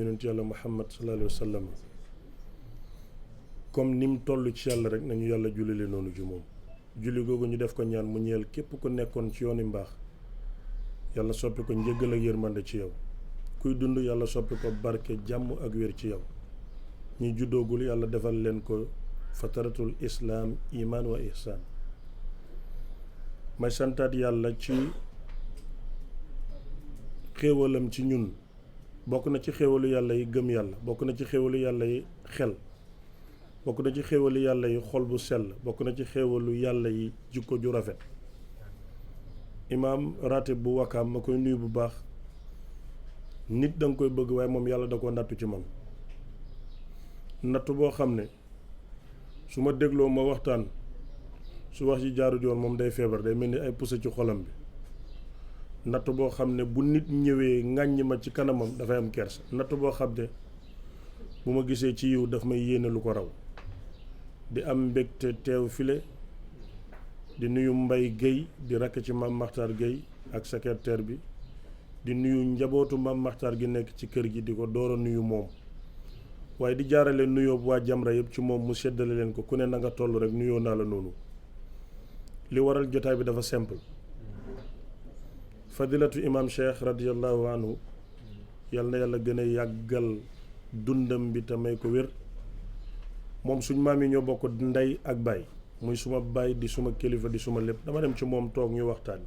yonent yàlla muhammad sallallahu alayhi wa sallam comme ni mu toll ci yàlla rek nañu yàlla jullile noonu ci moom. julli googu ñu def ko ñaan mu ñeel képp ku nekkoon ci yooni mbaax yàlla soppi ko njëggal ak yërmande ci yow, kuy dund yàlla soppi ko barke jàmm ak wér ci yow, ñi juddoogul yàlla defal leen ko fataratul islaam iman wa ihsaan. may santaat yàlla ci xéewalam ci ñun. bokk na ci xéewalu yàlla yi gëm yàlla, bokk na ci xéewalu yàlla yi xel, bokk na ci xéewalu yàlla yi xol bu sell, bokk na ci xéewalu yàlla yi jikko ju rafet. imaam ratib bu Wakaam ma koy nuyu bu baax. nit danga koy bëgg waaye moom yàlla da ko nattu ci man, nattu boo xam ne su ma dégloo ma waxtaan su wax ji jaarut yoon moom day feebar, day mel ni ay pusa ci xolam bi. natt boo xam ne bu nit ñëwee ŋàññi ma ci kanamam dafay am kersa. natt boo xam ne bu ma gisee ci yiw daf may yéene lu ko raw. di am mbégte teew file di nuyu Mbay Géy di rakk ci Maam Maxtaar Géy ak secrétaire bi, di nuyu njabootu Maam Maxtaar gi nekk ci kër gi di ko door a nuyu moom, waaye di jaarale nuyoo bu waa Jamra yëpp ci moom mu seddale leen ko ku ne na nga toll rek nuyoo naa la noonu. li waral jotaay bi dafa simple. fadilatu imam cheikh radiallahu anhu yal na yàlla gën a yàggal dundam bi te may ko wér. moom suñ maam yi ñoo bokk ndey ak baay, muy suma baay di suma kilifa di suma lépp. dama dem ci moom toog ñu waxtaan,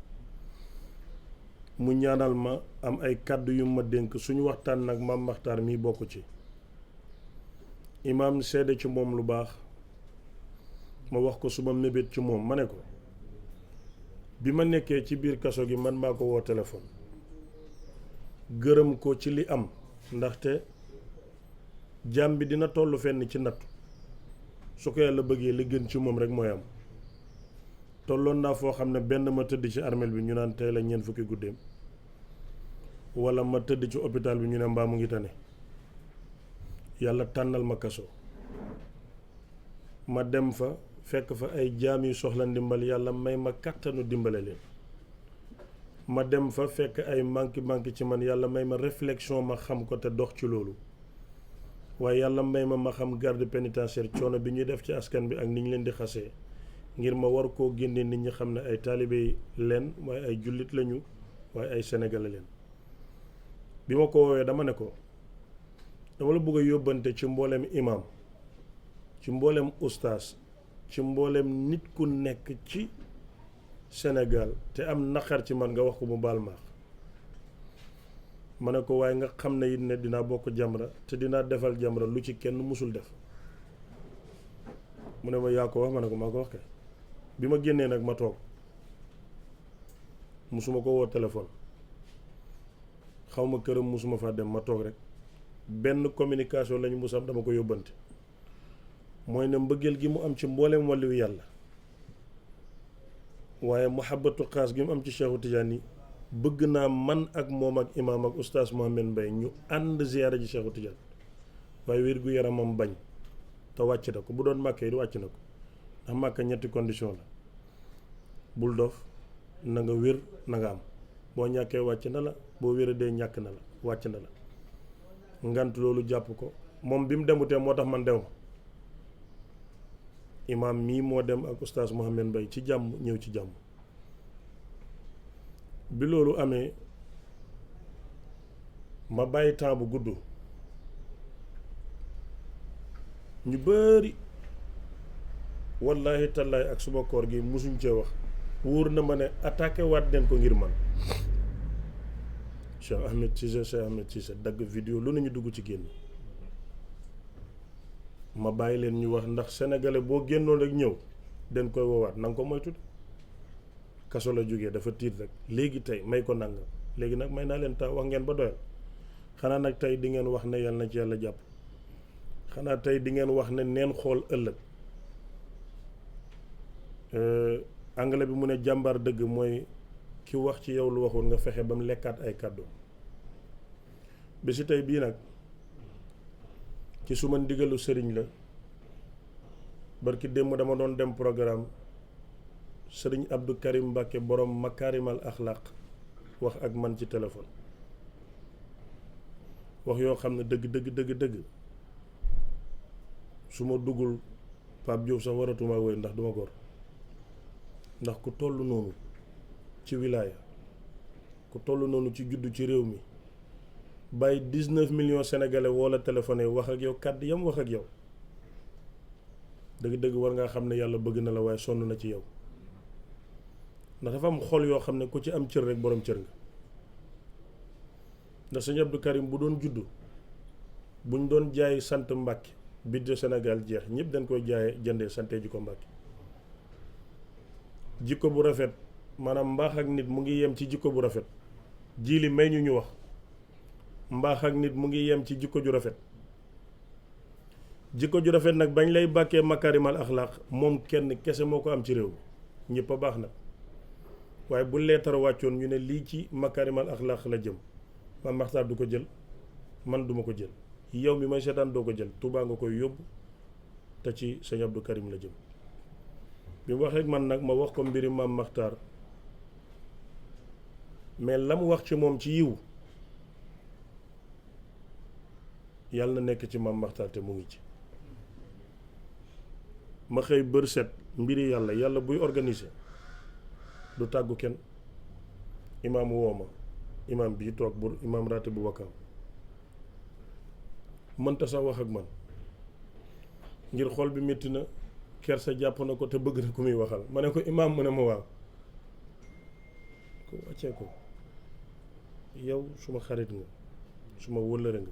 mu ñaanal ma am ay kàddu yu ma dénk suñu waxtaan nag maam Maxtaar mi bokk ci. imaam seede ci moom lu baax, ma wax ko suma mébét ci moom. ma ne ko bi ma nekkee ci biir kaso gi man maa ko woo téléphone gërëm ko ci li am, ndaxte jaam bi dina toll fenn ci nattu su ko yàlla bëggee li gën ci moom rek mooy am. tolloon naa foo xam ne benn ma tëdd ci armeel bi ñu naan tey la ñeent fukki guddeem, wala ma tëdd ci hôpital bi ñu ne mbaa mu ngi tane. yàlla tànnal ma kaso, ma dem fa fekk fa ay jaam yu soxla ndimbal, yàlla may ma kàttanu dimbale leen. ma dem fa fekk ay manki ci man, yàlla may ma réflexion ma xam ko te dox ci loolu. waaye yàlla may ma xam garde pénitentiaire coono bi ñuy def ci askan bi ak ni ñu leen di xasee, ngir ma war koo génne nit ñi xam ne ay taalibe leen waaye ay jullit lañu waaye ay sénégalais leen. bi ma ko woowee dama ne ko dama la bëgg a yóbbante ci mbooleem imam, ci mbooleem ustaas, ci mbooleem nit ku nekk ci Sénégal te am naqar ci man nga wax ko mu baal maax. ma ne ko waaye nga xam ne it ne dinaa bokk Jamra te dinaa defal Jamra lu ci kenn musul def. mu ne ma yaa ko wax, ma ne ko maa ko wax kay. bi ma génnee nag ma toog, musuma ko woo téléphone, xaw ma këram musuma faa dem, ma toog rek. benn communication lañu mus am, dama ko yóbbante, mooy ne mbëggeel gi mu am ci mbooleem wàlliwu yàlla, waaye muhabbatu xaas gi mu am ci Cheikhu Tidiane, bëgg naa man ak moom ak imaam ak oustaz Mohamed Mbaye ñu ànd ziyaara ji Cheikhu Tidiane, waaye wér gu yaramam bañ te wàcc na ko. bu doon màkk yi wàcc na ko, ndax màkk ñetti condition la: bul dof, na nga wér, na nga am. boo ñàkkee wàcc na la, boo wéradee ñàkk na la, wàcc na la. ngant loolu jàpp ko moom bi mu demutee moo tax man dew ma. imaam mii moo dem ak oustaz Mohamed Mbaye ci jàmm ñëw ci jàmm. bi loolu amee ma bàyyi temps bu gudd, ñu bari wallahi tallaay ak suba koor gi musuñ cee wax. wóor na ma ne attaqué waat den ko ngir man. Cheikh Ahmed Cissé dagg vidéo lu nañu dugg ci génn. ma bàyyi leen ñu wax, ndax sénégalais boo génnoon rek ñëw den koy woowaat na nga ko moytu. kaso la jógee dafa tiit rek léegi tey may ko nangam, léegi nag may naa leen tax wax ngeen ba doyal. xanaa nag tey di ngeen wax ne yàlla na ci yàlla jàpp. xanaa tey di ngeen wax ne neen xool ëllëg. anglais bi mu ne jàmbaar dëgg mooy ki wax ci yow lu waxoon nga fexe ba mu lekkaat ay kàddu. bi si tey bii nag ci suma ndigalu sëriñ la, barki démb dama doon dem programme, sëriñ Abdou Karim Mbàkke borom makaarimal axlaq wax ak man ci téléphone. wax yoo xam ne dëgg su ma duggul Pape Diop sax waratuma woy ndax duma gor ndax ku toll noonu ci wilaaya ku toll noonu ci juddu ci réew mi bàyyi 19 millions sénégalais woo la téléphoné wax ak yow kàddu yam wax ak yow dëgg-dëgg war ngaa xam ne yàlla bëgg na la waaye sonn na ci yow ndax dafa am xol yoo xam ne ku ci am cër rek borom cër nga ndax sëñ Abdou Karim bu doon juddu buñ doon jaay sant Mbàkke budget Sénégal jeex ñëpp dañ koy jaayee jëndee sante ji ko Mbàkke jikko bu rafet maanaam mbaax ak nit mu ngi yem ci jikko bu rafet jiili may ñu wax mbaax ak nit mu ngi yem ci jikko ju rafet jikko ju rafet nag bañ lay bàkkee makarimal axlaaq moom kenn kese moo ko am ci réew mi ñëpp a baax nag waaye bu leetar wàccoon ñu ne lii ci makarimal axlaaq la jëm Mame Makhtar du ko jël man duma ko jël yow mi may seetaan doo ko jël Tuubaa nga koy yóbbu te ci sëñ Abdou Karim la jëm bi mu waxee ak man nag ma wax ko mbiri Mame Makhtar mais la mu wax ci moom ci yiw yàlla na nekk ci Mame Makhtar te mu ngi ci ma xëy bër set mbiri yàlla buy organiser du tàggu kenn imaam woo ma imaam bii toog bu imaam raate bu Wakaam mënta sax wax ak man ngir xol bi métti na kersa jàpp na ko te bëgg na ku muy waxal ma ne ko imaam mu ne ma waaw ko wàccee ko yow suma xarit nga suma wëllëre nga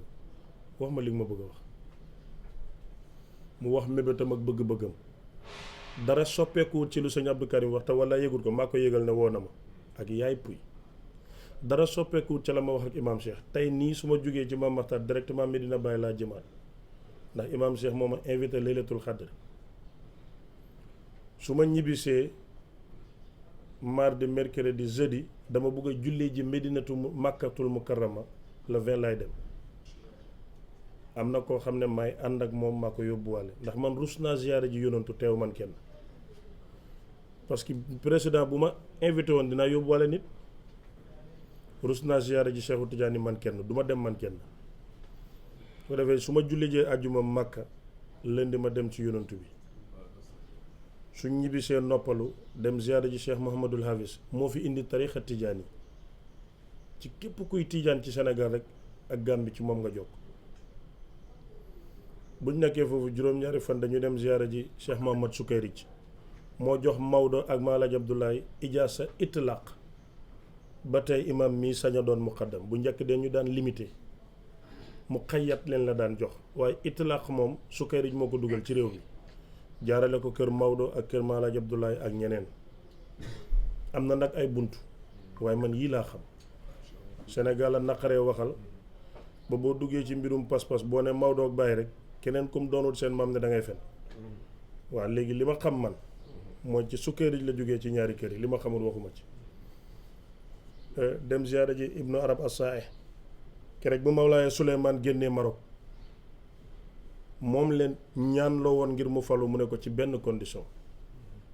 wax ma li nga ma bëgg a wax mu wax mébétam ak bëgg-bëggam dara soppeekuwut ci lu sëñ Abdou Karim wax te wala yëgul ko maa ko yëgal ne woo na ma ak yaay puy dara soppeekuwut ca la ma wax ak imaam Cheikh tey nii su ma jógee ci Mame Makhtar directement Medina Baye laa jëmaat ndax imaam Cheikh moo ma invité laylatul xadr su ma ñibbisee mardi mercredi jeudi dama bëgg a jullee ji Medinatu Makkatul Mukarrama le 20 lay dem am na koo xam ne may ànd ak moom maa ko yóbbuwaale ndax man rus naa ziyaare ji yonantu teew man kenn parce que président bu ma invité woon dinaa yóbbuwaale nit rus naa ziyaare ji Cheikhu Tidiane man kenn du ma dem man kenn su ko defee su ma julli jee àjjuma Makka lundi ma dem ci yonantu bi suñ ñibbisee noppalu dem ziyaare ji Cheikh Mouhamadul Hafiz moo fi indi tarixa Tidiane yi ci képp kuy Tidiane ci Sénégal rek ak Gàmbi ci moom nga jokk buñ nekkee foofu juróom-ñaari fan dañu dem ziyaara ji Cheikh Mohamad Sukayrij moo jox Maodo ak Maalaaj Abdoulaye ijaasa itlaq ba tey imam mii sañ a doon muqaddam bu njëkk de ñu daan limité mu xayyat leen la daan jox waaye itlaq moom Sukayrij moo ko dugal ci réew mi jaarale ko kër Maodo ak kër Maalaaj Abdoulaye ak ñeneen am na nag ay bunt waaye man yii laa xam Sénégal a naqaree waxal ba boo duggee ci mbirum pas-pas boo ne Maodo ak Baye rek keneen kum doonul seen maam ne da ngay fen waaw léegi li ma xam man mooy ci Sukayrij la jógee ci ñaari kër yi li ma xamul waxuma ci dem ziyaara ji Ibnu Arab As-Saih keroog bu Mawlaaya Souleymane génnee Maroc moom leen ñaan loo woon ngir mu falu mu ne ko ci benn condition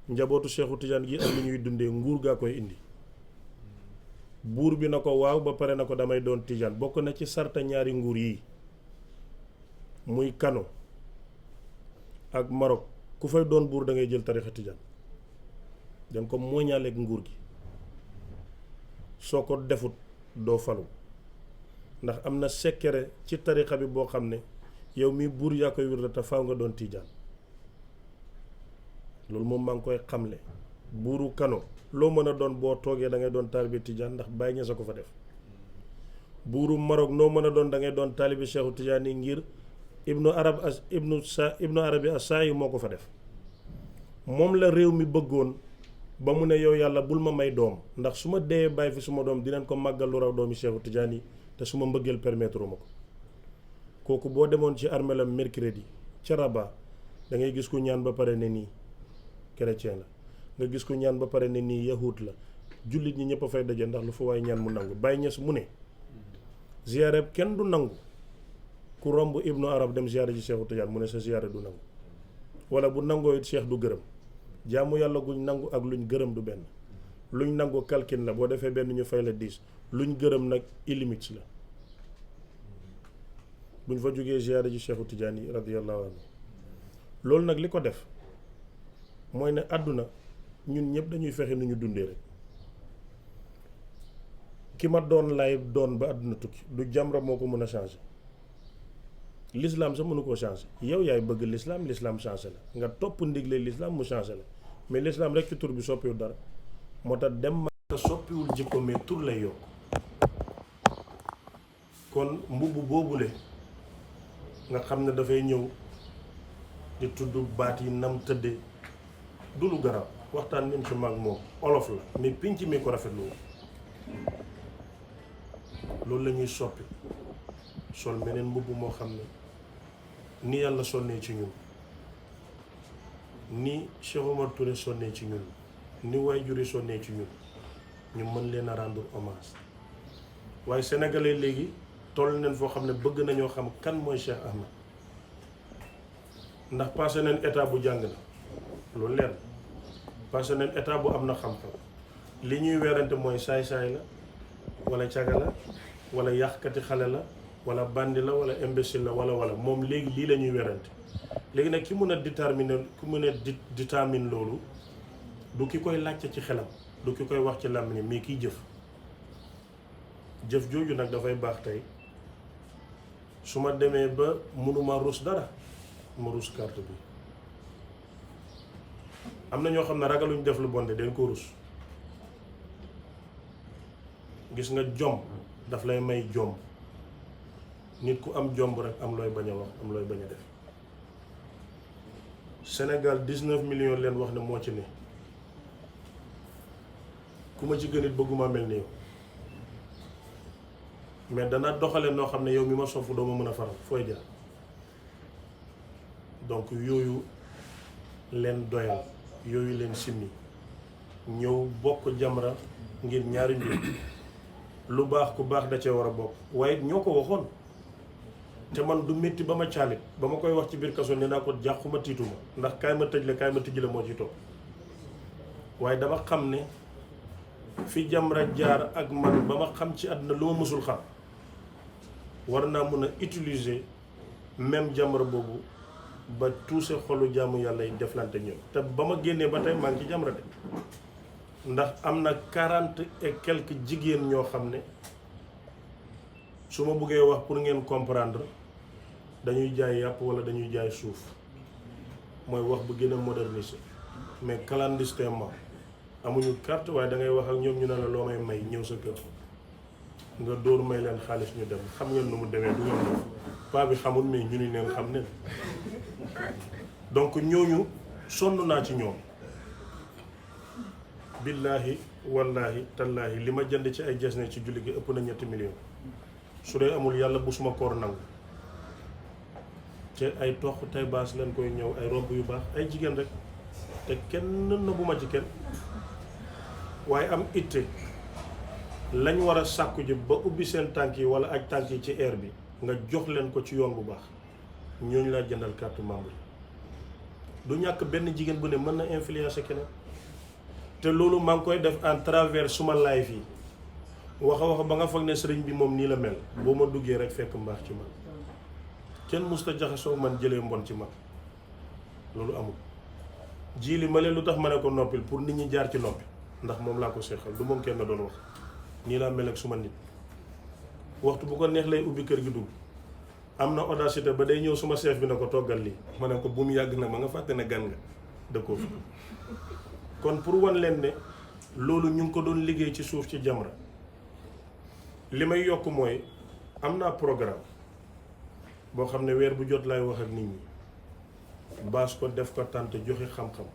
njabootu Seexu Tijaan gi ak li ñuy dundee nguur gaa koy indi buur bi na ko waaw ba pare na ko damay doon Tijaan bokk na ci sarta ñaari nguur yi muy Kano ak Maroc ku fay doon buur da ngay jël tarixa Tijaan dañ ko mooñaaleeg nguur gi soo ko defut doo falu ndax am na secret ci tarixa bi boo xam ne yow mi buur yaa koy wirda te faaw nga doon Tijaan loolu moom maa ngi koy xamle buuru Kano loo mën a doon boo toogee da ngay doon taalibe Tijaan ndax Baay Ñas a ko fa def buuru Maroc noo mën a doon da ngay doon taalibe Seexu Tijaan yi ngir ibnu arabi As-Sa'i moo ko fa def moom la réew mi bëggoon ba mu ne yow yàlla bul ma may doom ndax su ma dee bàyyi fi suma doom dinañ ko màggal lu raw doomi Seexu Tijaan yi te su ma mbëggeel permettre ma ko kooku boo demoon ci armelam mercredi ca Rabat da ngay gis ku ñaan ba pare ne nii chrétien la nga gis ku ñaan ba pare ne nii yahut la jullit ñi ñëpp a fay daje ndax lu fa waaye ñaan mu nangu Baay Ñas mu ne ziyaare kenn du nangu ku romb ibnu arab dem ziyaare ji Seexu Tijaan mu ne sa ziyaare du nangu wala bu nangoo it Cheikh du gërëm jaamu yàlla guñ nangu ak luñ gërëm du benn luñ nangu calcul la boo defee benn ñu fay la 10 luñ gërëm nag illimite la buñ fa jógee ziyaara ji Cheikhu Tidiane yi radiyallahu anhu loolu nag li ko def mooy ne àdduna ñun ñëpp dañuy fexe nu ñu dundee rek ki ma doon lay doon ba àdduna tukki du Jamra moo ko mën a changer l'islam sax mënu koo changer yow yaay bëgg l'islam changer la nga topp ndigle l'islam mu changer la mais l'islam rek ci tur bi soppiwul dara moo tax dem ma soppiwul jikko mais tur lay yokk kon mbubb boobule nga xam ne dafay ñëw di tudd baat yi nam tëddee du lu garab waxtaan nim ci mag moom olof la mais pinc mi ko rafetlu woon loolu la ñuy soppi sol meneen mbubb moo xam ne ni yàlla sonnee ci ñun ni Cheikh Omar Touré sonnee ci ñun ni waajur yi sonnee ci ñun ñu mën leen a rendre hommage waaye sénégalais léegi toll nañ foo xam ne bëgg nañoo xam kan mooy Cheikh Ahmed ndax passé nañ état bu jàng na loolu leer passé nañ état bu am na xam-xam li ñuy werante mooy saay-saay la wala caga la wala yàqkati xale la wala bandi la wala imbécile la wala moom léegi lii la ñuy werante léegi nag ki mën a déterminer ku mën a déterminer loolu du ki koy laajte ci xelam du ki koy wax ci làmmiñ mais kiy jëf jooju nag dafay baax tey su ma demee ba mënuma rus dara ma rus carte bi am na ñoo xam ne ragaluñ def lu bon de dañ ko rus gis nga jom daf lay may jom nit ku am jomb rek am looy bañ a wax am looy bañ a def Sénégal 19 millions leen wax ne moo ci ne ku ma ci gën it bëgguma mel ni yow mais dana doxale noo xam ne yow mi ma sofu doo ma mën a faral fooy jaar donc yooyu leen doyal yooyu leen simmi ñëw bokk Jamra ngir ñaari mbir lu baax ku baax da cee war a bokk waaye ñoo ko waxoon te man du métti ba ma caalit ba ma koy wax ci biir kaso ne naa ko jàquma tiituma ndax kaay ma tëj la moo ci topp waaye dama xam ne fi Jamra jaar ak man ba ma xam ci àdduna lu ma mësul xam war naa mun a utiliser même Jamra boobu ba tuuse xolu jaamu yàlla yi deflante ñëw te ba ma génnee ba tey maa ngi ci Jamra de ndax am na 40 et quelques jigéen ñoo xam ne su ma bëggee wax pour ngeen comprendre dañuy jaay yàpp wala dañuy jaay suuf mooy wax bu gën a modernisé mais clandestinement amuñu carte waaye da ngay wax ak ñoom ñu ne la loo may ñëw sa kër nga dóor may leen xaalis ñu dem xam ngeen nu mu demee du ngeen def paa bi xamul mais ñu ni neen xam ne donc ñooñu sonn naa ci ñoom billaahi wallaahi tallaahi li ma jënd ci ay jesne ci julli gi ëpp na 3 millions su dee amul yàlla bu suma koor nangu te ay toq tay baas leen koy ñëw ay robb yu baax ay jigéen rek te kenn nëbbu ma ci kenn waaye am itte lañ war a sàkku ji ba ubbi seen tànk yi wala aj tànk yi ci air bi nga jox leen ko ci yoon bu baax ñooñu laa jëndal carte membre du ñàkk benn jigéen bu ne mën na influencer keneen te loolu maa ngi koy def en travers suma live yi wax ba nga foog ne sëriñ bi moom nii la mel boo ma duggee rek fekk mbaax ci man kenn musta jaxasoo man jëlee mbon ci man loolu amul ji li ma leen lu tax ma ne ko noppil pour nit ñi jaar ci noppi ndax moom laa ko seexal du moom kenn doon wax nii laa mel ak suma nit waxtu bu ko neex lay ubbi kër gi dugg am na audacité ba day ñëw suma chef bi na ko toggal lii ma ne ko bu mu yàgg nag ma nga fàtte ne gan nga dëkkoo fi kon pour wan leen ne loolu ñu ngi ko doon liggéey ci suuf ci Jamra li may yokk mooy am naa programme boo xam ne weer bu jot laay wax ak nit ñi baas ko def ko tànt joxe xam-xam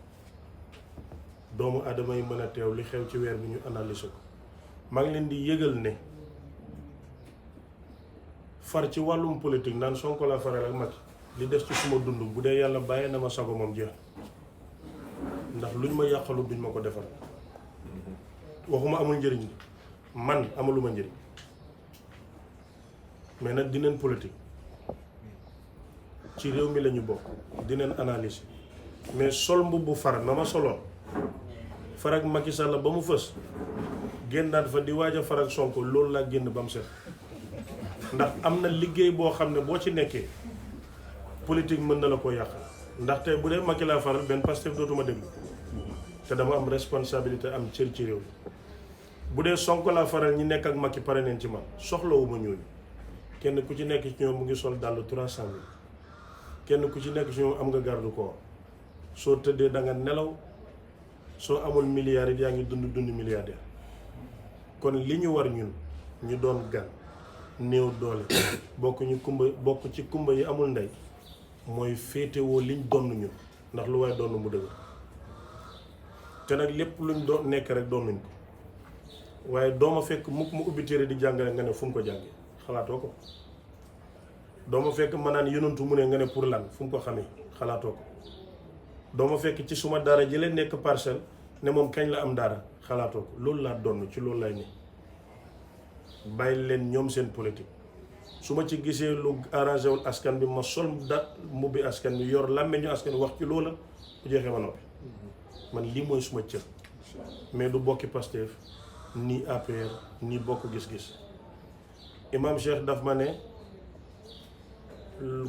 doomu aadama yi mën a teew li xew ci weer bi ñu analyser ko maa ngi leen di yëgal ne far ci wàllum politique naan Sonko la faral ak Macky li des ci suma dund bu dee yàlla bàyyee na ma sago moom jeex ndax luñ ma yàqalu duñ ma ko defal waxuma amul njëriñ man amaluma njëriñ mais nag dinañ politique ci réew mi la ñu bokk dinañ analyse mais sol mbubbu far na ma soloon far ak Macky Sall ba mu fës génnaat fa di waaj a far ak Sonko loolu laa génn ba mu set ndax am na liggéey boo xam ne boo ci nekkee politique mën na la ko yàqal ndax tey bu dee Macky laa faral benn Pastef dootuma déglu te dama am responsabilité am cër ci réew bu dee Sonko laa faral ñi nekk ak Macky pare neen ci man soxlawuma ñooñu kenn ku ci nekk ci ñoom mu ngi sol dàll 300 000 kenn ku ci nekk ci ñoom am nga garde corps soo tëddee da nga nelaw soo amul milliards yi yaa ngi dund milliardaire kon li ñu war ñun ñu doon gan néew doole bokk ci kumba yi amul ndey mooy féetewoo liñ donn ñun ndax lu waaye donn mu dëgg te nag lépp luñ doon nekk rek donnuñ ko waaye dooma fekk mukk mu ubbi téere di jàngale nga ne fu mu ko jàngee xalaatoo ko dooma fekk ma naan yonantu mu ne nga ne pour lan fu mu ko xamee xalaatoo ko dooma fekk ci suma daara ji leen nekk parcelle ne moom kañ la am daara xalaatoo ko loolu laa donn ci loolu lay ne bàyyi leen ñoom seen politique su ma ci gisee lu arrangé wul askan bi ma sol mubbi askan bi yor làmmeñu askan bi wax ci loola bu jeexee ma noppi man lii mooy suma cër mais du bokki Pastef ni APR ni bokk gis-gis Imam Cheikh daf ma ne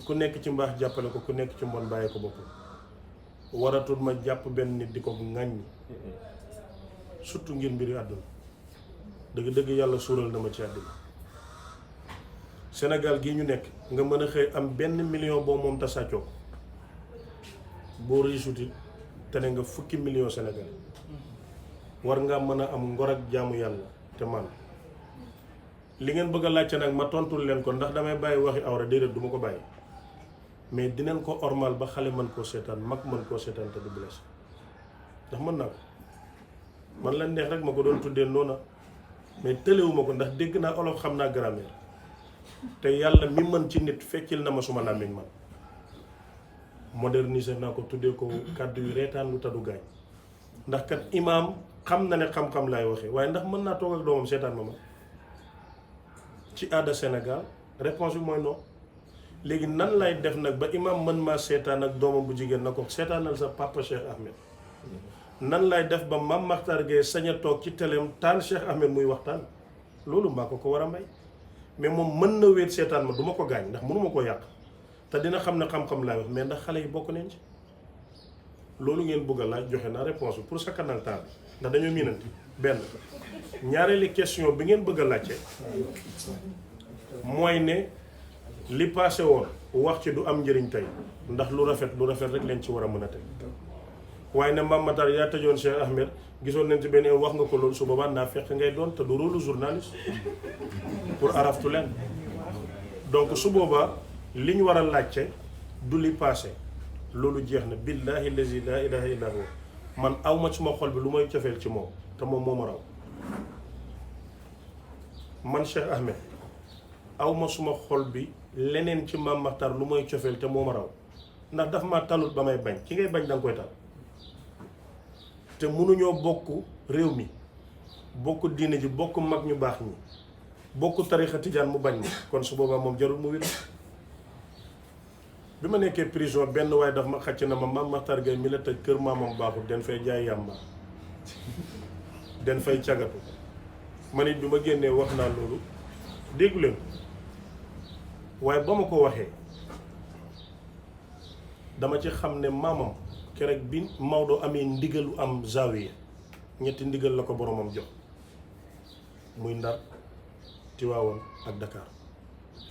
ku nekk ci mbaax jàppale ko ku nekk ci mbon bàyyi ko bopp waratul ma jàpp benn nit di ko ŋàññi surtout ngir mbiri àdduna dëgg-dëgg yàlla suural na ma ci àdduna Sénégal gii ñu nekk nga mën a xëy am 1 million boo moom te sàccoo boo riisuti te ne nga fukki million Sénégal war nga mën a am ngor ak jaamu yàlla te man li ngeen bëgg a laajte nag ma tontul leen ko ndax damay bàyyi waxi awra déedéet du ma ko bàyyi mais dinañ ko ormal ba xale mën koo seetaan mag mën koo seetaan te du blessé ndax mën naa ko man la neex rek ma ko doon tuddee noona mais tëlewuma ko ndax dégg naa olof xam naa grammaire te yàlla mi mën ci nit feccil na ma suma làmmiñ man moderniser naa ko tuddee ko kàddu yu reetaan lu tadu gaañ ndax kat imaam xam na ne xam-xam laay waxee waaye ndax mën naa toog ak doomam seetaan ma ci aada Sénégal réponse bi mooy non léegi nan lay def nag ba imaam mën maa seetaan ak doomam bu jigéen na ko seetaanal sa papa Cheikh Ahmed nan lay def ba Mame Makhtar Gueye sañ a toog ci teleem taan Cheikh Ahmed muy waxtaan loolu maa ko war a may mais moom mën na wéet seetaan ma du ma ko gaañ ndax mënuma koo yàq te dina xam ne xam-xam laay wax mais ndax xale yi bokk nañ ci loolu ngeen bëgg a laaj joxe naa réponse bi pour sa kanal temps bi ndax dañoo miinanti benn ñaareeli question bi ngeen bëgg a laajte mooy ne li passé woon wax ci du am njëriñ tey ndax lu rafet rek leen ci war a mën a teg waaye ne Mame Makhtar yaa tëjoon Cheikh Ahmed gisoon nañ ci benn wax nga ko loolu su boobaa naa fekk ngay doon te du rôle journaliste pour araftu leen donc su boobaa li ñu war a laajte du li passé loolu jeex na billahi lazi la ilaha illa huwa man awma suma xol bi lu may cofeel ci moom te moom moo ma raw man Cheikh Ahmed awma suma xol bi leneen ci Mame Makhtar lu may cofeel te moo ma raw ndax daf ma talut ba may bañ ki ngay bañ danga koy tal te mënuñoo bokk réew mi bokk diine ji bokk mag ñu baax ñi bokk tarixa tijaan mu bañ ma kon su boobaa moom jarul mu wér bi ma nekkee prison benn waaye daf ma xàcc na ma Mame Makhtar Gueye mi la tëj kër maamam baaxul den fay jaay yàmba den fay cagatu man it bi ma génnee wax naa loolu déggu leen waaye ba ma ko waxee dama ci xam ne maamam keroog bi Maodo amee ndigalu am zawiya ñetti ndigal la ko boromam jox muy Ndar Tiwaawan ak Dakar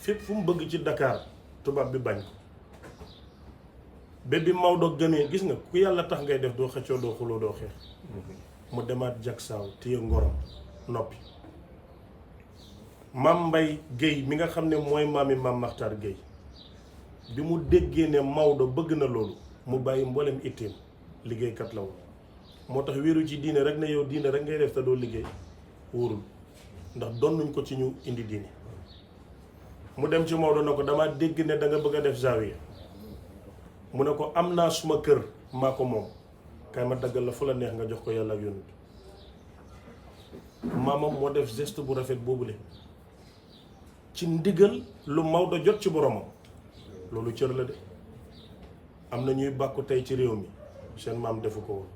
fépp fu mu bëgg ci Dakar tubaab bi bañ ko ba bi Maodo gëmee gis nga ku yàlla tax ngay def doo xëccoo doo xuloo doo xeex mu demaat jagsaaw téye ngorom noppi Mame Mbaye Gueye mi nga xam ne mooy maami Mame Makhtar Gueye bi mu déggee ne Maodo bëgg na loolu mu bàyyi mboolem itteem liggéeykat la woon moo tax wéeru ci diine rek na yow diine rek ngay def te doo liggéey wóorul ndax donnuñ ko ci ñu indi diine mu dem ci Maodo na ko dama dégg ne da nga bëgg a def zawiya mu ne ko am naa suma kër maa ko moom kay ma daggal la fu la neex nga jox ko yàlla ak yonent maamam moo def geste bu rafet boobule ci ndigal lu Maodo jot ci boromam loolu cër la de am na ñuy bàkku tey ci réew mi seen maam defu ko woon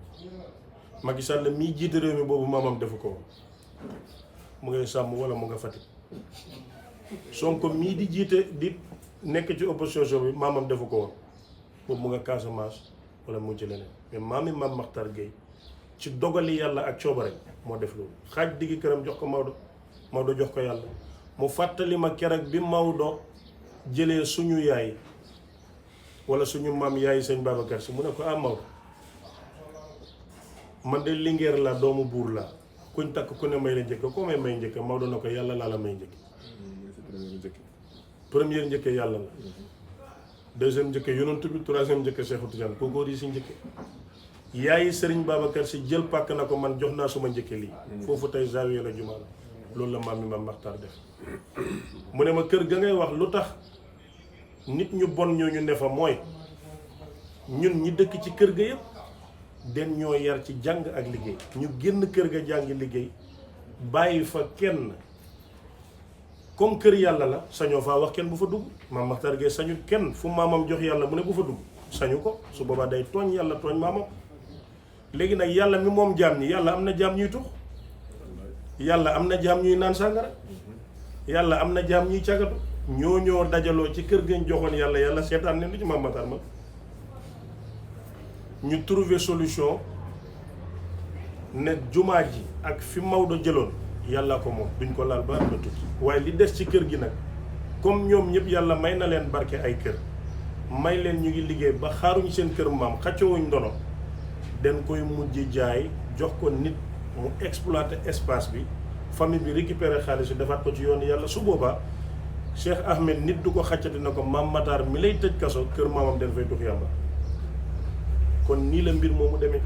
Macky Sall mii jiite réew mi boobu maamam defu ko woon mu ngay sàmm wala mu nga Fatick Sonko mii di jiite di nekk ci opposition bi maamam defu ko woon boobu mu nga Casamance wala mu ci leneen mais maam Makhtar Gueye ci dogali yàlla ak coobare moo def loolu xaaj diggi këram jox ko Maodo jox ko yàlla mu fàttali ma keroog bi Maodo jëlee suñu yaay wala suñu maam yaay sëñ Babacar Si mu ne ko Maodo man de Linguère la doomu buur la kuñ takk ku ne may la njëkk koo may njëkk Maodo na ko yàlla laa la may njëkk première njëkke yàlla la deuxième njëkke yonent bi troisième njëkke Seexu Tijaan ko góor yi si njëkke yaayi sëriñ Babacar Si jël pàkk na ko man jox naa suma njëkke lii foofu tey zawiya la jumaa la loolu la maam Makhtar def mu ne ma kër ga ngay wax lu tax nit ñu bon ñooñu ne fa mooy ñun ñi dëkk ci kër ga yëpp den ñoo yar ci jàng ak liggéey ñu génn kër ga jàngi liggéey bàyyi fa kenn comme kër yàlla la sañoo faa wax kenn bu fa dugg maam Makhtar Gueye sañu kenn fu maamam jox yàlla mu ne bu fa dugg sañu ko su boobaa day tooñ yàlla tooñ maamam léegi nag yàlla mi moom jaam ñi yàlla am na jaam ñuy tux yàlla am na jaam ñuy naan sàngara yàlla am na jaam ñuy cagatu ñoo dajaloo ci kër gañ joxoon yàlla seetaan ne lu ci maam Makhtar ma ñu trouver solution ne jumaa ji ak fi Maodo jëloon yàlla ko moom duñ ko laal ba am na tukki waaye li des ci kër gi nag comme ñoom ñëpp yàlla may na leen barke ay kër may leen ñu ngi liggéey ba xaaruñ seen kër maam xaccowuñ ndono den koy mujj jaay jox ko nit mu exploiter espace bi famille bi récupérer xaalis bi defaat ko ci yoon yàlla su boobaa Cheikh Ahmed nit du ko xaccati na ko maam Matar mi lay tëj kaso kër maamam den fay tux yàlla kon nii la mbir moomu demee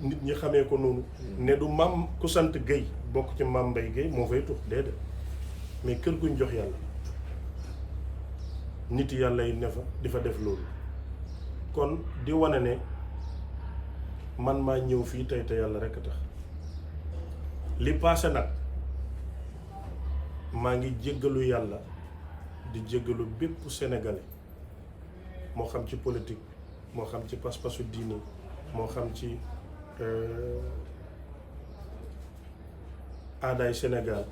nit ñi xamee ko noonu ne du maam ku sant Gueye bokk ci maam Mbaye Gueye moo fay tux déedéet mais kër guñ jox yàlla nit yàlla yi ne fa di fa def loolu kon di wane ne man maa ñëw fii tey te yàlla rekk tax li paase nag maa ngi jéggalu yàlla di jéggalu bépp sénégalais moo xam ci politique moo xam ci pas-pasu diine moo xam ci aadaay Sénégal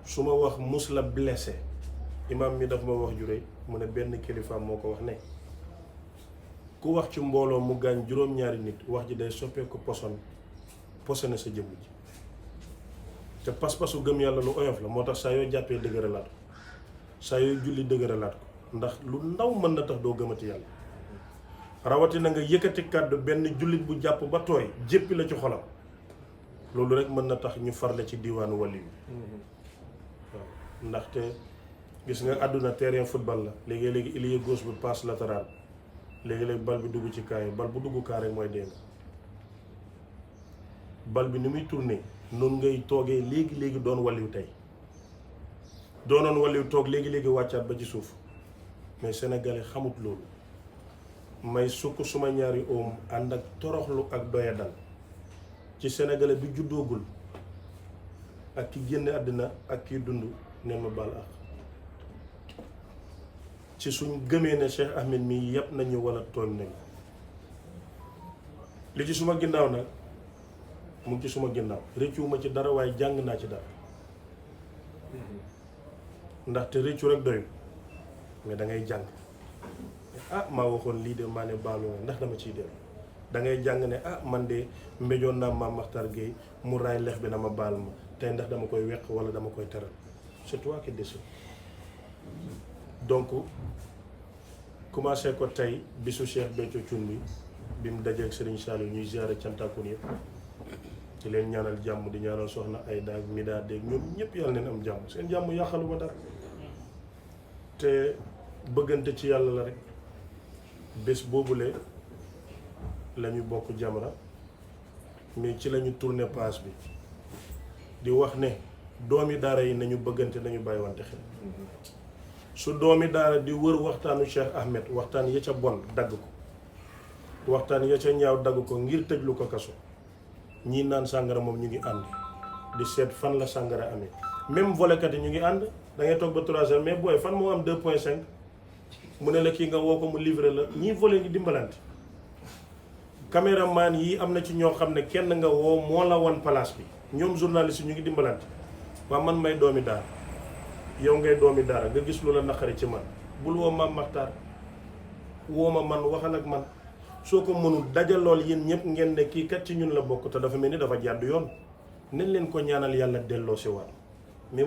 su ma wax mus la blessé imam mi daf ma wax ju rëy mu ne benn kilifaam moo ko wax ne ku wax ci mbooloo mu gaañ juróom-ñaari nit wax ji day soppee ko posone sa jëmm ji te pas-pasu gëm yàlla lu oyof la moo tax saa yoo jàppee dëgëralaat ko saa yoo julli dëgëralaat ko ndax lu ndaw mën na tax doo gëmati yàlla rawatina nga yëkkati kàddu benn jullit bu jàpp ba tooy jéppi la ci xolam loolu rek mën na tax ñu farle ci diiwaanu wali yi waaw ndaxte gis nga àdduna terrain football la léegi-léegi ailier gauche bi passe latéral léegi-léegi bal bi dugg ci kaay bal bu dugg kaa rek mooy dégg bal bi ni muy tourné noonu ngay toogee léegi-léegi doon waliw tey doonoon waliw toog léegi-léegi wàccaat ba ci suuf mais sénégalais xamut loolu may sukk suma ñaari oom ànd ak toroxlu ak doyadal ci sénégalais bi juddoogul ak ki génn àddina ak ki dund ne ma baal ak ci suñ gëmee ne Cheikh Ahmed mii yëpp nañu wala tooñ nañu li ci suma ginnaaw nag mu ngi ci suma ginnaaw rëccuwuma ci dara waaye jàng naa ci dara ndaxte rëccu rek doyul mais da ngay jàng maa waxoon lii de maa ne baalu ndax dama ciy dellu da ngay jàng ne man de mbéjoon naa maam Makhtar Gueye mu raay lex bi na ma baal ma tey ndax dama koy weq wala dama koy teral c'est toi qui décides donc commencé ko tey bisu Cheikh Béthio Thioune bi mu dajeeg Serigne Saliou ñuy ziare cantakun yëpp di leen ñaanal jàmm di ñaanal soxna Aïda ak Mida dégg ñoom ñëpp yàlla neen am jàmm seen jàmm yàqalu ma dara te bëggante ci yàlla la rek bés boobule la ñu bokk Jamra mais ci la ñu tourné page bi di wax ne doomi daara yi nañu bëggante nañu bàyyiwante xel su doomi daara di wër waxtaanu Cheikh Ahmed waxtaan ya ca bon dagg ko waxtaan ya ca ñaaw dagg ko ngir tëjlu ko kaso ñii naan sàngara moom ñu ngi ànd di seet fan la sàngara amee même volekat yi ñu ngi ànd da ngay toog ba 3 heures mais booy fan moo am 2.5 mu ne la kii nga woo ko mu livré la ñii volé ngi dimbalante caméraman yi am na ci ñoo xam ne kenn nga woo moo la wan place bi ñoom journaliste yi ñu ngi dimbalante waa man may doomi daara yow ngay doomi daara nga gis lu la naqari ci man bul woo Mame Makhtar woo ma man waxal ak man soo ko mënul dajalool yéen ñëpp ngeen ne kii kat ci ñun la bokk te dafa mel ni dafa jàdd yoon nañ leen ko ñaanal yàlla delloo si waat mais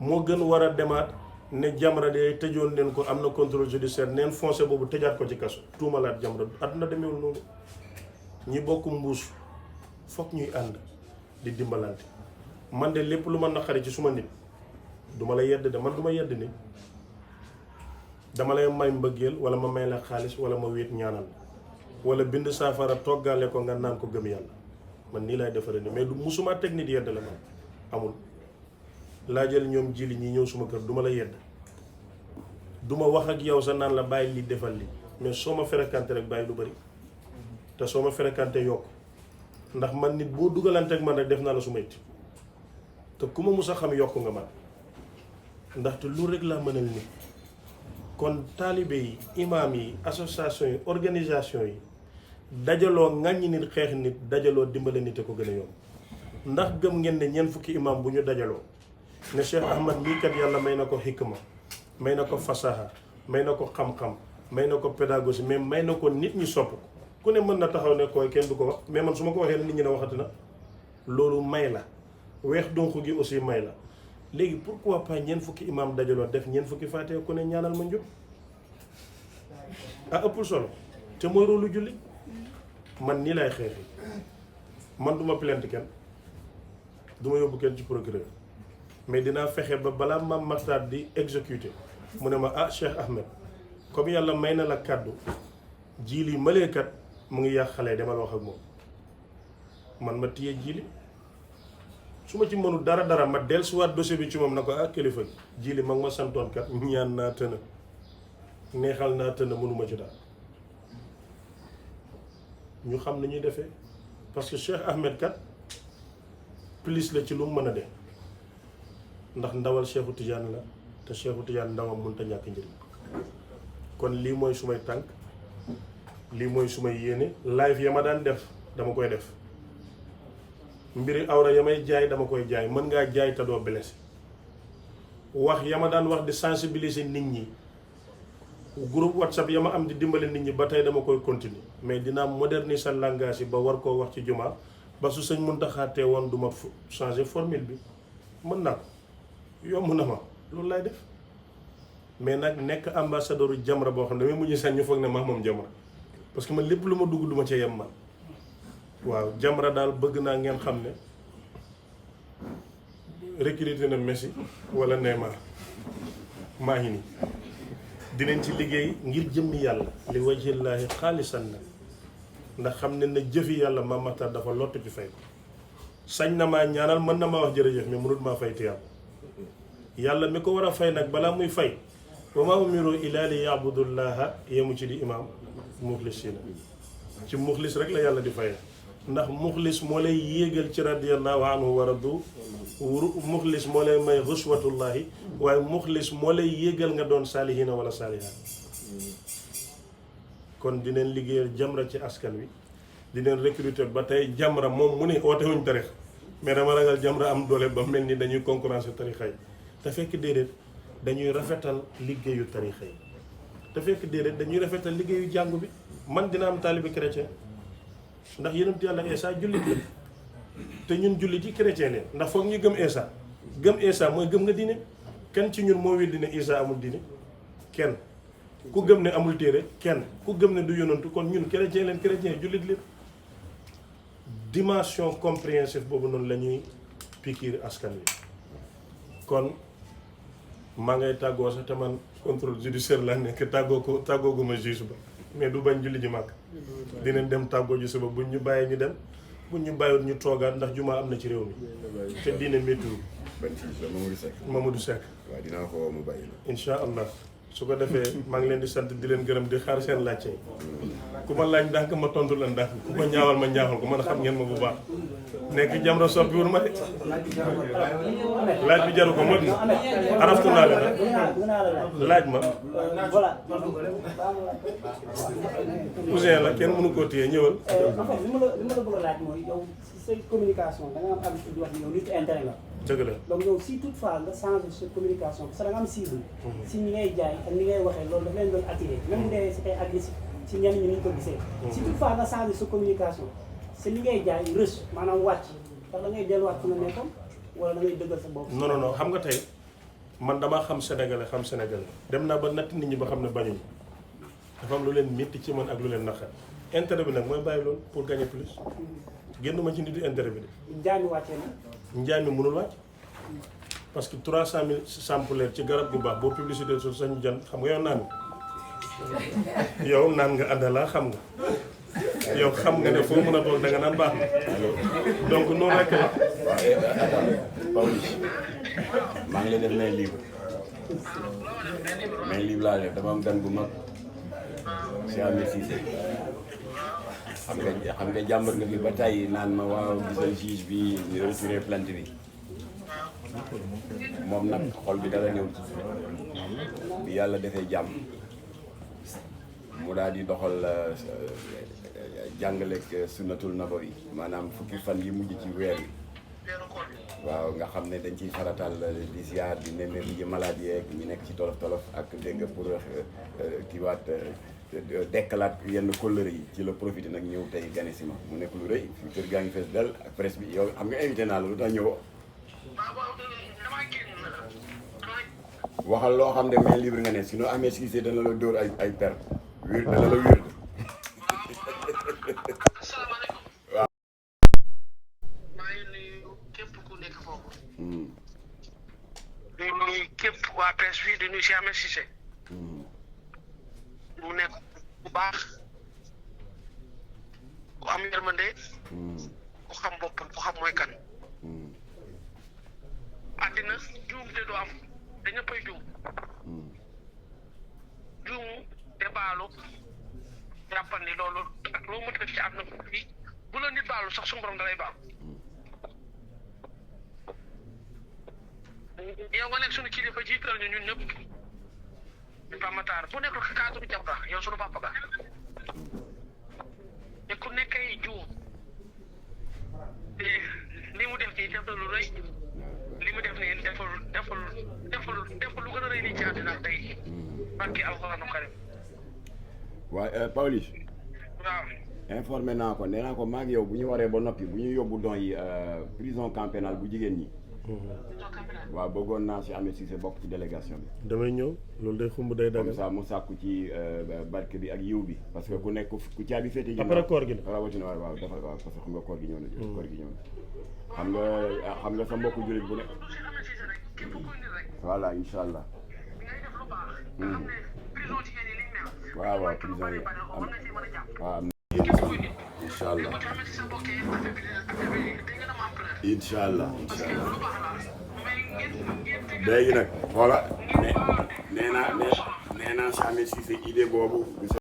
moo gën war a demaat ne Jamra de tëjoon leen ko am na contrôle judiciaire neen foncé boobu tëjaat ko ci kaso tuumalaat Jamra àdduna demeewul noonu ñi bokk mbuus foog ñuy ànd di dimbalante man de lépp lu ma naqari ci suma nit duma la yedd de man duma yedd nit dama lay may mbëggeel wala ma may la xaalis wala ma wéet ñaanal wala bind saafara toggaale ko nga naan ko gëm yàlla man nii laay defaree ni mais du musuma teg nit yedd la man amul laa jël ñoom jili ñi ñëw suma kër duma la yedd duma wax ak yow sa naan la bàyyi li defal li mais soo ma fréquenté rek bàyyi lu bari te soo ma fréquenté yokk ndax man nit boo dugalante ak man rek def naa la su ma it te ku ma mus a xam yokk nga man ndaxte lu rek laa mënal nit kon taalibe yi imaam yi association yi organisation yi dajaloo ŋàññi nit xeex nit dajaloo dimbale nit a ko gën a yomb ndax gëm ngeen ne ñeent fukki imaam bu ñu dajaloo ne Cheikh Ahmad mii kat yàlla may na ko xikma may na ko fasaha may na ko xam-xam may na ko pédagogie mais may na ko nit ñi sopp ko ku ne mën na taxaw ne koy kenn du ko wax mais man su ma ko waxee nit ñi ne waxati na loolu may la weex donk gi aussi may la léegi pourquoi pas ñeent fukki imaam dajaloo def ñeent fukki faatee ku ne ñaanal ma njub ah ëppul solo te mooy roolu julli man nii lay xeexi man duma plainte kenn duma yóbbu kenn ci procureur mais dinaa fexe ba balaa Mame Makhtar di exécuter mu ne ma ah Cheikh Ahmed comme yàlla may na la kàddu jiili maleekat mu ngi yàq xale demal wax ak moom man ma téye jiili su ma ci mënul dara ma dellusiwaat dossier bi ci moom na ko ah kilifa jiili mag ma santoon kat ñaan naa tëna neexal naa tëna mënuma ci daal ñu xam ni ñuy defee parce que Cheikh Ahmed kat plus la ci lu mu mën a de ndax ndawal Cheikhu Tidiane la te Cheikhu Tidiane ndawam mënut a ñàkk njëriñ kon lii mooy sumay tànk lii mooy sumay yéene live ya ma daan def dama koy def mbiri awra ya may jaay dama koy jaay mën ngaa jaay te doo blessé wax ya ma daan wax di sensibiliser nit ñi groupe WhatsApp ya ma am di dimbale nit ñi ba tey dama koy continuer mais dinaa moderniser langage yi ba war koo wax ci jumaa ba su sëñ Muntaxa tee woon du ma changer formule bi mën naa ko yomb na ma loolu laay def mais nag nekk ambassadeur Jamra boo xam ne damay mujj sañ ñu foog ne maa moom Jamra parce que man lépp lu ma dugg du ma ca yem man waaw Jamra daal bëgg naa ngeen xam ne recruté na Messi wala Neymar maa ngi nii dinañ ci liggéey ngir jëmmi yàlla li wajhillaahi xaalisan na ndax xam ne na jëfi yàlla Mame Makhtar dafa lott ci fay ko sañ na maa ñaanal mën na maa wax jërëjëf mais mënut maa fay tiyaab yàlla mi ko war a fay nag balaa muy fay wa maa umiru illaa li ya'budullaaha yemu ci di imaam muxlisiina ci muxlis rek la yàlla di fayee ndax muxlis moo lay yéegal ci radiyallahu anhu wa radu muxlis moo lay may ruswatullahi waaye muxlis moo lay yéegal nga doon saalihiina wala saalihaat kon dinañ liggéeyal Jamra ci askan wi dinañ recruter ba tey Jamra moom mu ne oote wuñ tarix mais dama ragal Jamra am doole ba mel ni dañuy concurrencer tarixa yi te fekk déedéet dañuy rafetal liggéeyu tarixa yi te fekk déedéet dañuy rafetal liggéeyu jàngu bi man dina am taalibi chrétien ndax yonent yàlla Isa jullit la te ñun jullit yi chrétien leen ndax foog ñu gëm Isa mooy gëm nga diine kenn ci ñun moo weddi ne Isa amul diine kenn ku gëm ne amul téere kenn ku gëm ne du yonantu kon ñun chrétien leen jullit leen dimension compréhensive boobu noonu la ñuy pikiir askan wi kon maa ngay tàggoo sax te man contrôle judiciaire laa nekk tàggoo ma juge ba mais du bañ julli ji màgg dinañ dem tàggoo ji suba buñ ñu bàyyee ñu dem buñ ñu bàyyiwut ñu toogaat ndax jumaa am na ci réew mi te diine méttiwul Mamadou Seck waaw dinaa ko mu bàyyi la incha allah su ko defee maa ngi leen di sant di leen gërëm di xaar seen laajte ku ma laaj ndànk ma tontu la ndànk ku ma ñaawal ma ñaawal ko man xam ngeen ma bu baax nekk Jamra soppiwul ma de laaj bi jaru ko moo di araftu naa leen laaj ma Ouzin la kenn mënu koo téye ñëwal. en fait li ma la bëgg a laaj mooy yow si say communication da nga am habitude di wax ni yow nitu intérêt nga. dëgg la donc yow si toutefois nga changé sa communication parce que da nga am cible. si ñi ngay jaay ak ni ngay waxee loolu daf leen doon attiré même bu dee c'était agressif si ñenn ñi ni ñu ko gisee. si toutefois nga changé sa communication si li ngay jaay rëcc maanaam wàcc ndax da ngay delluwaat fu nga nekkoon wala da ngay dëggal sa bopp. non non non xam nga tey man damaa xam sénégalais dem naa ba natt nit ñi ba xam ne bañuñu dafa am lu leen métti ci man ak lu leen naqar intérêt bi nag mooy bàyyi loolu pour gagner plus génn ma ci nit intérêt bi de. njaay mi wàccee na. njaay mi mënul wàcc parce que 300 000 sampleer ci garab gu baax boo publicité su sañu jan xam nga yow naan nga àndalaa xam nga yow xam nga ne foo mën a toog da nga naan baax na donc noonu rek la. Pawlish maa ngi lay def main libre laa def dafa am gan bu mag Cheikh Ahmed Cissé xam nga jàmbar nga fi ba tey naan ma waaw gisal juge bi ñu retiré plainte bi moom nag xol bi dara ñëw ci bi yàlla defee jàmm mu daal di doxal jàngaleeg sunnatul nabawi maanaam fukki fan yi mujj ci weer wi waaw nga xam ne dañ ciy faratal di ziar di nemmeeku ji malade yeeg ñu nekk ci tolof ak dégg pour kiiwaat dekkalaat yenn kóllëre yi ci la profité nag ñëw tey gane si ma mu nekk lu rëy fi kër gaa ngi fees del ak presse bi yow xam nga invité naa la lu tax ñëwoo waxal loo xam ne main libre nga ne sinon Ahmed Cissé dana la dóor ay per wér dana la wér waaw maa ngi nuyu képp ku nekk foofu di nuyu képp waa presse bi di nuyu si Ahmed Cissé mu nekk bu baax ku am yërmande ku xam boppam ku xam mooy kan àddina juum te du am te ñëppay juum juum te baalu jàppal ni loolu ak loo mënta def ci àdduna bi bu la nit baalu sax suñu borom da lay baal yow nga nekk suñu kilifa jiital ñu ñun ñëpp ñu pamataar bu nekkul cadre Jamra yow suñu papa ga te ku nekkay juum li mu def nii def na lu rëy li mu def nii deful lu gën a rëy nii ci àddina tey barki alxuraanu karim waaw Pawlish waaw informé naa ko nee naa ko maag yow bu ñu waree ba noppi bu ñu yóbbu don yi prison camp pénal bu jigéen ñi waaw bëggoon naa si Ahmed Cissé bokk ci délégation bi damay ñëw loolu day xumb day dagal comme ça mu sàkku ci barke bi ak yiw bi parce que ku nekk ku caabi féete ji après koor gi la rawatina waaw dafa waaw parce que xam nga koor gi ñëw na koor gi ñëw na xam nga sa mbokku jullit bu nekk voilà incha allah waaw waaw prison yi am waaw am na incha allah incha allah léegi nag voilà nee naa si Ahmed Cissé idée boobu